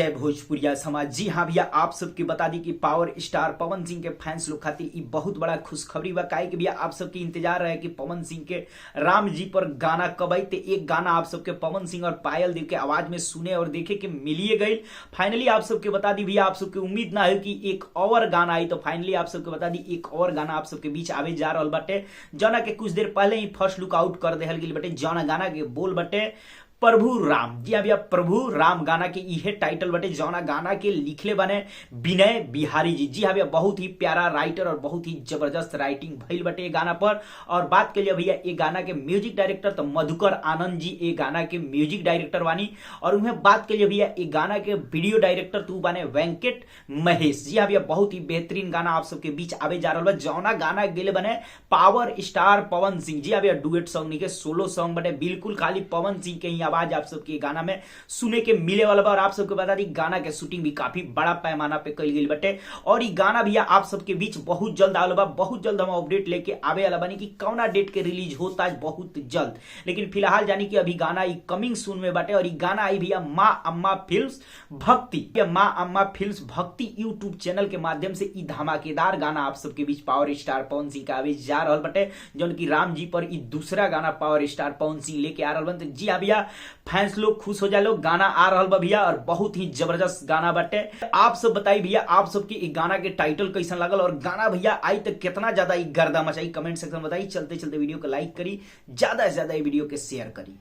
जय भोजपुरिया समाज। जी हाँ भैया, आप सबके बता दी कि पावर स्टार पवन सिंह के फैंस लोग खातिर ई बहुत बड़ा खुशखबरी बा। काहे कि भैया आप सबके इंतजार रहे कि पवन सिंह के राम जी पर गाना कब आई, ते एक गाना आप सबके पवन सिंह और पायल देव के आवाज में सुने और देखे के मिलिए गई। फाइनली आप सबके बता दी भैया, आप सबके उम्मीद ना है कि एक और गाना आई, तो फाइनली आप सबके बता दी एक और गाना आप सबके बीच आवे जा रहा बाटे, जना के कुछ देर पहले ही फर्स्ट लुक आउट कर देहल गेल बाटे। जना गाना के बोल बाटे प्रभु राम। जी हाँ भैया, प्रभु राम गाना के इहे टाइटल बटे, जौना गाना के लिखले बने विनय बिहारी जी। जी हाँ भैया, बहुत ही प्यारा राइटर और बहुत ही जबरदस्त राइटिंग भइल बटे ये गाना पर। और बात के लिए भैया ये गाना के म्यूजिक डायरेक्टर तो मधुकर आनंद जी ये गाना के म्यूजिक डायरेक्टर बानी। और उन्हें बात के लिए भैया ये गाना के वीडियो डायरेक्टर तू बने वेंकट महेश। जी हाँ भैया, बहुत ही बेहतरीन गाना आप सबके बीच आवे जा रहा बा, जौना गाना गेले बने पावर स्टार पवन सिंह। जी हाँ भैया, डुएट सॉन्ग नहीं के सोलो सॉन्ग बटे, बिल्कुल खाली पवन सिंह के ही आवाज आप सबके गाना में सुने के मिले वाला बा। और आप सबके बता दी गाना के शूटिंग भी काफी बड़ा पैमाना पे कल गई बटे। और ये गाना भैया आप सबके बीच बहुत जल्द आवे बा, बहुत जल्द हम अपडेट लेके आवे वाला बानी कि कौना डेट के रिलीज होता है बहुत जल्द। लेकिन फिलहाल जानी कि अभी गाना ई कमिंग सून में बाटे। और ये गाना आई भैया माँ अम्मा फिल्म्स भक्ति, या माँ अम्मा फिल्म्स भक्ति यूट्यूब चैनल के माध्यम से ई धमाकेदार गाना आप सबके बीच पावर स्टार पवन सिंह का आवे जा रहा बटे, जौन की राम जी पर ई दूसरा गाना पावर स्टार पवन सिंह लेके आ रहा बन। जी हाँ भैया, फैंस लोग खुश हो जा लोग, गाना आ रहा बा भैया और बहुत ही जबरदस्त गाना बाटे। आप सब बताई भैया आप सबके ई गाना के टाइटल कैसन लागल और गाना भैया आई तक कितना ज्यादा ई गर्दा मचाई, कमेंट सेक्शन में बताई। चलते चलते वीडियो को लाइक करी, ज्यादा से ज्यादा वीडियो के शेयर करी।